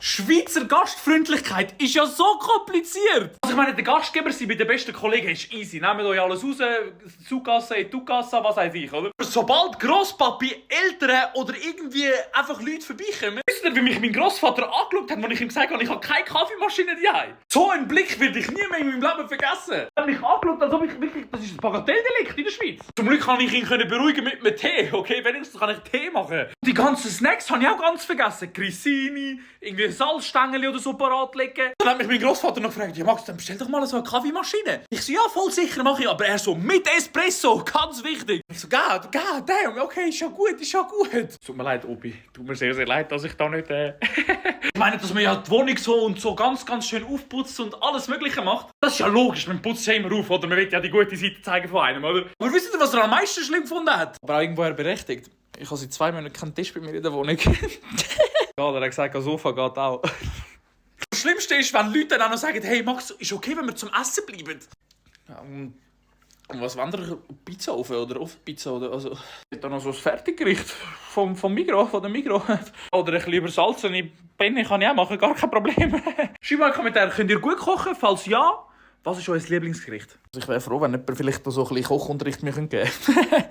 Schweizer Gastfreundlichkeit ist ja so kompliziert. Also ich meine, der Gastgeber sein bei den besten Kollegen ist easy. Nehmt euch alles raus, Zugasse, Tugasse, was weiß ich, oder? Aber sobald Grosspapi, Eltern oder irgendwie einfach Leute vorbeikommen, wisst ihr, wie mich mein Grossvater angeschaut hat, als ich ihm gesagt habe, ich habe keine Kaffeemaschine daheim. So einen Blick werde ich nie mehr in meinem Leben vergessen. Er hat mich angeschaut, als ob ich wirklich, das ist ein Bagatelldelikt in der Schweiz. Zum Glück kann ich ihn beruhigen mit einem Tee, okay? Wenigstens kann ich Tee machen. Die ganzen Snacks habe ich auch ganz vergessen. Grissini, irgendwie Salzstängel oder so parat legen. Dann hat mich mein Grossvater noch gefragt, ja Max, dann bestell doch mal so eine Kaffeemaschine. Ich so, ja, voll sicher mache ich. Aber er so, mit Espresso, ganz wichtig. Ich so, God damn, okay, ist ja gut, ist ja gut. Tut mir leid, Obi, tut mir sehr, sehr leid, dass ich da nicht... Ich meine, dass man ja die Wohnung so und so ganz, ganz schön aufputzt und alles Mögliche macht. Das ist ja logisch, man putzt ja immer auf, oder? Man will ja die gute Seite zeigen von einem, oder? Aber wisst ihr, was er am meisten schlimm gefunden hat? Aber auch irgendwo berechtigt. Ich habe seit 2 Monaten keinen Tisch bei mir in der Wohnung. Ja, er hat gesagt, das Sofa geht auch. Das Schlimmste ist, wenn Leute dann auch noch sagen, hey Max, ist okay, wenn wir zum Essen bleiben? Ja, und was wollen wir? Pizzaofen oder Ofenpizza? Oder, also, ich habe noch so ein Fertiggericht vom Migros, von der Migros. Oder ein bisschen übersalzene Penne kann ich auch machen, gar kein Problem. Schreibt mal in die Kommentare, könnt ihr gut kochen? Falls ja, was ist euer Lieblingsgericht? Also ich wäre froh, wenn jemand vielleicht noch so ein bisschen Kochunterricht mir geben könnte.